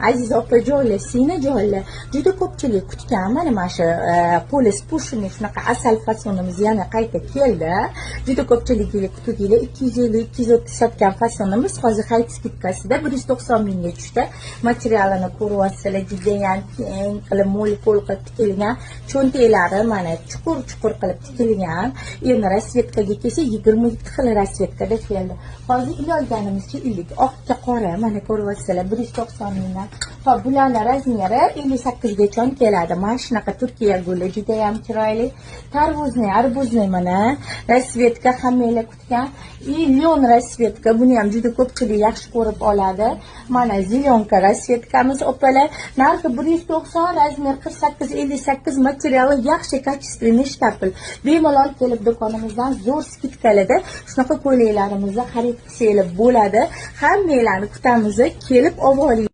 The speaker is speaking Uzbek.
Aziz opajonlar, sinajonlar, juda ko'pchilik kutgan mana shu qo'li спущенный shunaqa asal fasonimiz yana qayta keldi. Juda ko'pchilik kutdinglar. 250, 230 sotgan fasonimiz hozir hayit скидка sida 190 mingga tushdi. Materialini ko'ryapsizlar, judayam keng qilib, mo'l ko'l qilib tikilgan, cho'ntaklari mana chuqur chuqur qilib tikilgan. Endi расцветка ga kelsa, 22 xil расцветка da keldi. Hozir ilolganimizcha ildik. Oqqa qora, mana ko'ryapsizlar, 190 mingdan. Hop, bularni размер i 58 gacha keladi. Mana shunaqa Turkiya guli judayam chiroyli. Tarvuzный, арбузный, mana расцветка hammanglar kutgan. И лен расцветка, buni ham juda ko'pchilik yaxshi ko'rib oladi. Mana зеленка расцветка miz, opalar. Narxi 190, размер 48, 58, materiali yaxshi, качественный штапель. Bemalol kelib do'konimizdan zo'r скидка larda shunaqa ko'ylaklarimizni xarid qilsanglar bo'ladi. Hammanglarni kutamiz, kelib olib.